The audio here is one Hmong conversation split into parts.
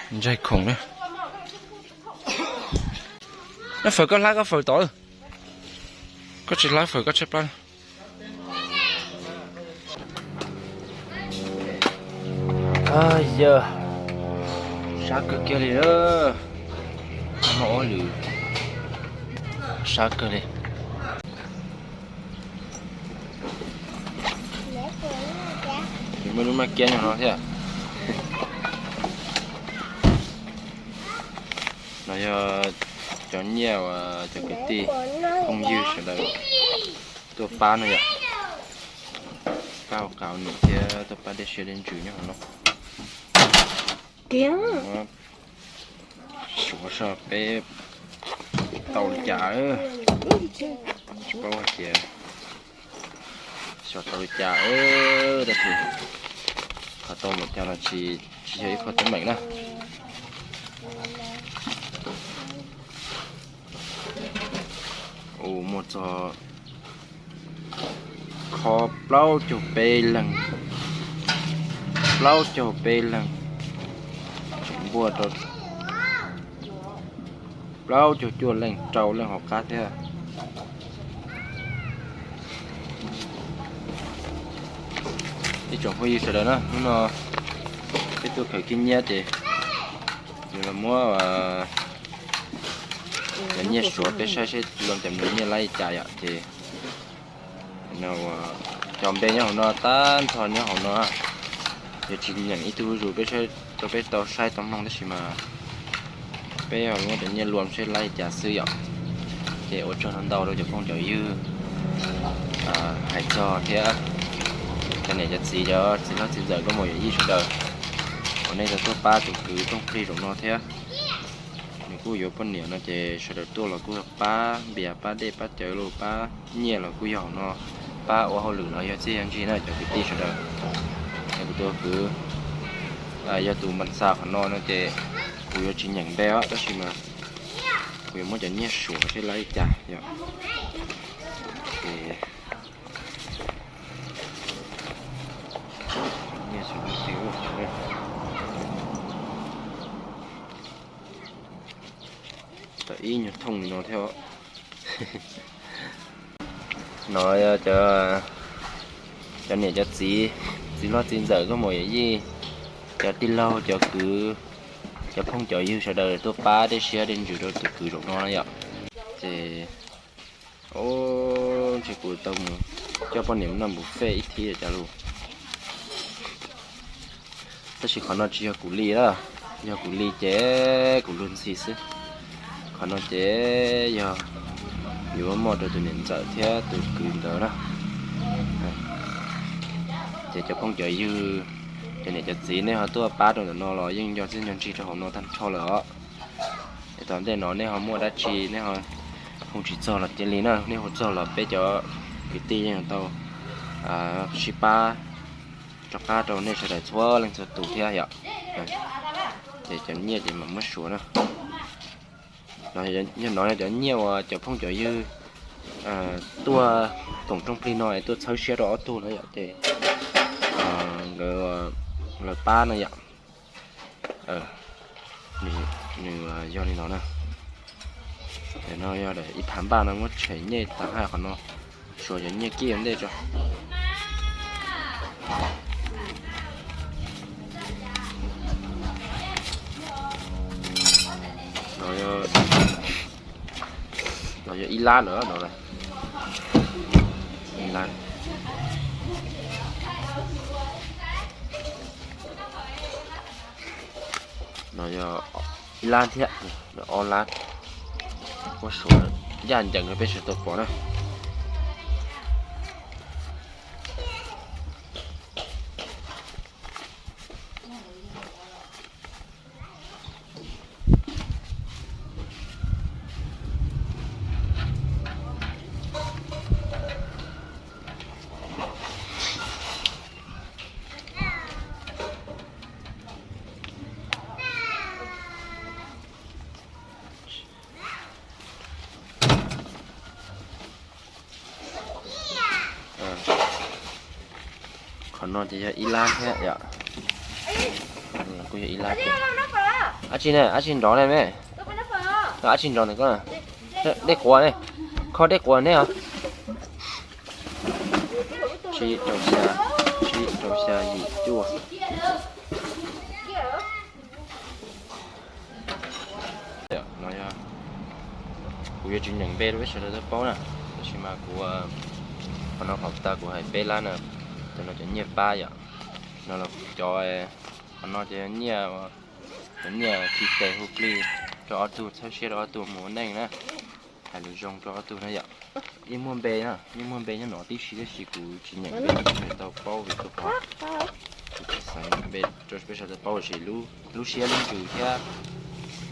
Ntsaig khoom na. Nyob fawm koj hlab koj fawm tod. Koj tsis hlab fawm koj tshaib plab. Yog sab kawg kiag li. Muaj ob lwm sab kawg li. Muaj lub maj kiab nyob no thiab. No yog cov nyiaj uas cov kwv tij phooj ywg sawv daws tuaj pab no yom. Pab ua qav ua num thiab tuaj pab dej siab dej ntsws nyob hauv no. Suav saib peb tau li cas, tsis paub hais tias xyov tau li cas, tab sis qhov tau mus cas los tsis, tsis yog ib qho teeb meem na. Ua muaj txog kho plaub caug peb leeg, plaub caug peb leeg, tseem npuaj rau plaub caug cuaj leej, rau leej hauv qab thiab. Ib tsoom phooj ywg sawv daws na, hnub no peb tuaj khaws kiag nyiaj ces yuav los muab cov nyiaj suav peb saib seb loo cov nyiaj laib li cas yom. Ces cov npe nyob hauv no tag nrho nyob hauv no, yuav tsis nyeem ib tug zuj zus peb, rau peb tau saib tau mloog tab sis mas peb muab cov nyiaj loo seb laib li cas xwb yom. Ces ua tsaug ntau ntau rau cov phooj cov ywg hais txog thiab cov niam cov txiv, cov txiv hlob txiv ntxawm nkauj muam yawm yij sawv daws uas nej tau tuaj pab tus kwv rooj plig zaum no thiab. Nws kuj yuav poj niam no ces sawv daws tuaj los kuj pab npias pab dej pab cawv los pab nyiaj los kuj yog hauv no, pab ua hauj lwm los yog txiaj yog ntsig na cov kwv tij sawv daws. Es kuv tus kwv yog tus npas xas qhov no no ces kuv yuav tsis nyeem npe os tab sis mas kuv yuav muab cov nyiaj suav seb laib li cas yom. Tau ib nyuag thooj li no thiab. No yog cov niam cov txiv, txiv hlob txiv ntxawm nkauj muam yawm yij, cov tij laug cov kwv, cov phooj cov ywg sawv daws tuaj pab dej siab dej ntsws rau tus kwv zaum no na yom. Ces ntshe kuv tau mus coj poj niam mus noj buffet ib thib cas lus. Tab sis qhov no tsis yog kuv li na, yog kuv li ces kuv luag ntxhi xwb. Qhov no ces yog yuav muab rau tus niam ntxawm thiab tus kwv ntawd na. Ces cov phooj cov ywg, cov niam cov txiv nej ho tuaj pab rau ntawm no los yeej nco txiaj nco ntsig rau hauv no tag nrho lawm os. Es tom ntej no nej ho muaj dab tsi nej ho hu tsis txog los cia li na, nej hu txog los peb cov kwv tij yeej tau sib pab rov qab rau nej sawv daws txhua leej txhua tus thiab yom. Ces cov nyiaj ces mam muab suav na. Yog no yog cov nyiaj uas cov phooj cov ywg tuaj koom rooj plig no es tuaj txhawb siab rau ob tug no yom, ces nkawd lawv pab no yom. Nws yog li no na. Tam no yog ib phav npaj no muab tshem nyiaj tag haj qhov no, suav cov nyiaj kib ua ntej tso. No yog ib lab lawm no. Ib lab. No yog ib lab thiab, ob lab. Muab suav ncaj ncees rau peb sawv daws tau pom na. Qhov no ces yog ib lab thiab yom. Kuj yog ib lab thiab. Dab tsi ne, dab tsi nrov ne me? Dab tsi nrov ntawm koj? Dej quav ne, kho dej quav ne os. Tsib rau xya, tsib rau xya yim cuaj. No yog kuv yuav tsis nyeem npe rau peb sawv daws tau paub na, tab sis mas kuv, qhov no qhov tas kuv hais peb lab na, cov no cov nyiaj pab yom, no los cov, qhov no ces nyiaj, cov nyiaj khi tes hu plig rau ob tug, txhawb siab rau ob tug mus ua neej na, hais lus zoo rau ob tug na yom. Yeej muaj npe na, yeej muaj npe nyob no tib si, tab sis kuv tsis nyeem npe rau peb sawv daws tau paub vim kuv, kuv tsis xav nyeem npe rau peb sawv daws tau paub, tab sis lub siab lub ntsws thiab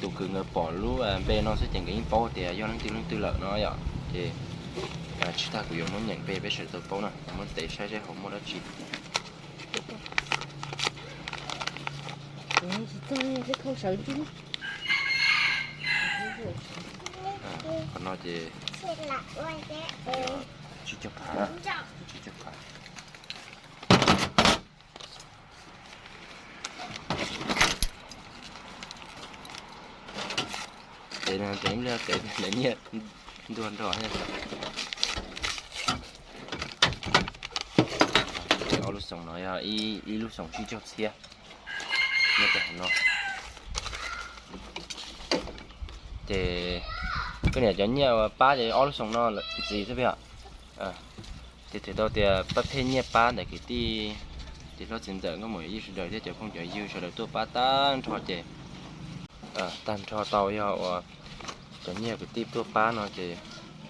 tus kwv nkawd pom lub npe no xwb ces nkawd yeej paub tias yog leej twg leej twg lawm no yom. Ces tsis tas kuv yuav muab nyeem npe peb sawv daws tau paub na, muab ntes saib seb hauv muaj dab tsi. Qhov no ces tsib caug phav, tsib caug phav. Ces no ces ib pliag ces nyiaj ntuag nrog. Ob lub xoom no yog ib lub xoom tsib caug txhiab. Nyob rau hauv no ces koj niam cov nyiaj uas pab ces ob lub xoom no lawm ntxiv xwb peb os. Ces twb tau tias pab pheej nyiaj pab ntawm kwv tij, ces hlob txiv ntxawm nkauj muam yij sawv daws thiab cov phooj cov ywg sawv daws tuaj pab tag nrho ces tag nrho tau yog uas cov nyiaj kwv tij tuaj pab no ces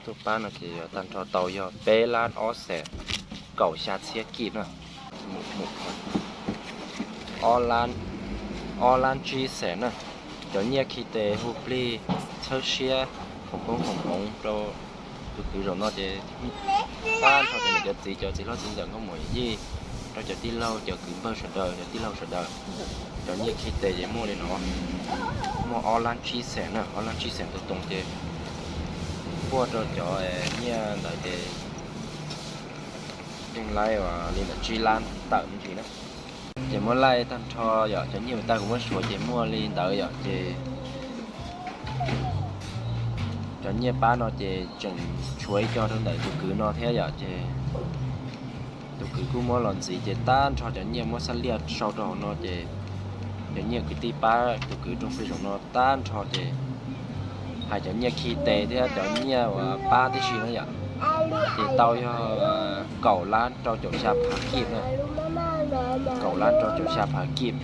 tuaj pab no ces tag nrho tau yog peb lab ob xees kaum xya txhiab kib na, ob lab tsib xees na. Cov nyiaj khi tes hu plig txhawb siab foom koob foom hmoov rau tus kwv zaum no ces tag nrho cov niam cov txiv, cov txiv hlob txiv ntxawm nkauj muam yij, rau cov tij laug cov kwv npawg sawv daws, cov tij laug sawv daws, cov nyiaj khi tes ces muaj li no, muaj ob lab tsib xees na, ob lab tsib xees tau too ces puaj rau cov nyiaj ntawd ces yeej laib li ntawm tsib lab tawm me ntsis na. Ces muab laij tag nrho yom, cov nyiaj uas tas kuv muab suav ces muaj li ntawd yom. Ces cov nyiaj pab no ces tseem tshuav ib co rau ntawm tus kwv no thiab yom. Ces tus kwv kuj muab los ntxiv ces tag nrho cov nyiaj muab xab liaj sau rau hauv no ces cov nyiaj kwv tij pab tus kwv rooj plig zaum no tag nrho ces hais cov nyiaj khi tes thiab cov nyiaj uas pab tib si na yom, ces tau yog kaum lab rau caum xya phav kib na, kaum lab rau caum xya phav kib.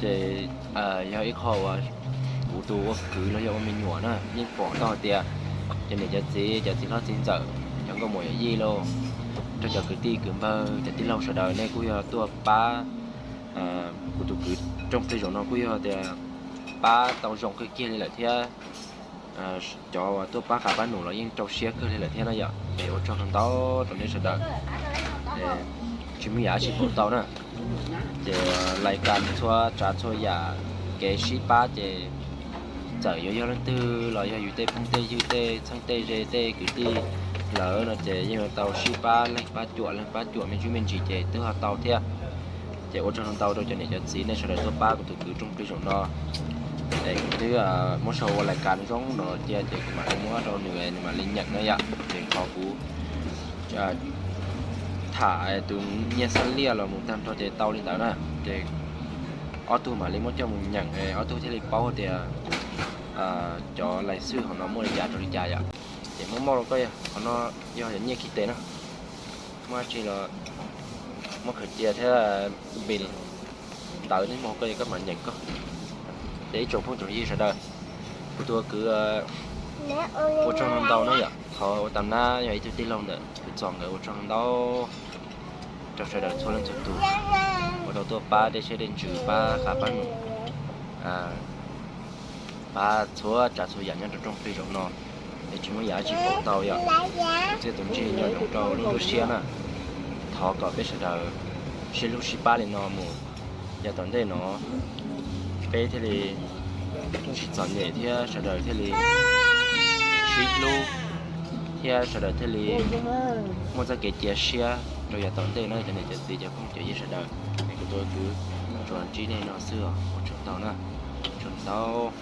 Ces yog ib qho uas kuv tus ua kwv los yog ua me nyuam na yeej pom tau hais tias cov niam cov txiv, cov txiv hlob txiv ntxawm, cov nkauj muam yawm yij los rau cov kwv tij kwv npawg, cov tij laug sawv daws nej kuj yog tuaj pab kuv tus kwv rooj plig zaum no kuj yog tias pab tau zoo kawg kiag li lawm thiab cov uas tuaj pab qav pab num los yeej rau siab kawg li lawm thiab na yom. Es ua tsaug ntau ntau rau nej sawv daws, tsis muaj yam dab tsi pauv tau na. Ces lais kas txhua tsav txhua yam kev sib pab ces txawm yuav yog leej twg los yog yus tej phooj tej ywg tej txheeb tej ze tej kwv tij lawm no ces yeej yuav tau sib pab, leej pab cuam leej pab cuam me ntsis me ntsis ces twb ho tau thiab. Ces ua tsaug ntau ntau rau cov niam cov txiv nej sawv daws tuaj pab kuv tus kwv rooj plig zaum no. Es kuv twb muab sau ua lais kas zoo no cia ces kuv mam li muab rau nws, nws mam li nyeem na yom. Ces qhov kuv tham tus nyiaj xab liaj los mus tag nrho ces tau li ntawd na. Ces ob tug mam li muab coj mus nyeem, ob tug thiaj li paub tias cov lais xwj hauv no muaj li cas rau li cas yom. Ces muab moj rau koj, qhov no yog cov nyiaj khi tes na. Muaj dab tsi los muab khaws cia thiab npis ntawv neb mog, koj, koj mam nyeem koj. Ces ib tsoom phooj tsoom ywg sawv daws, kuv tus kwv ua tsaug ntau ntau na yom. Qhov ua tas nab yog ib tug tij laug ntawm kuv txog nkawd ua tsaug ntau ntau rau sawv daws txhua leej txhua tus uas tau tuaj pab dej siab dej ntsws, pab qav pab num, pab txhua tsav txhua yam nyob rau rooj plig zaum no. Es tsis muaj yam dab tsi pauv tau yom. Tus txiaj tus ntsig nyob zoo rau lub nruab siab na. Thov kom peb sawv daws sib hlub sib pab li no mus, yav tom ntej no peb thiaj li tsis txom nyem thiab sawv daws thiaj li sib hlub thiab sawv daws thiaj li muaj txoj kev cia siab rau yav tom ntej no cov niam cov txiv cov phooj cov ywg sawv daws. Es kuv tus kwv tsuas ntsib nej no xwb os, ua tsaug ntau na. Tau.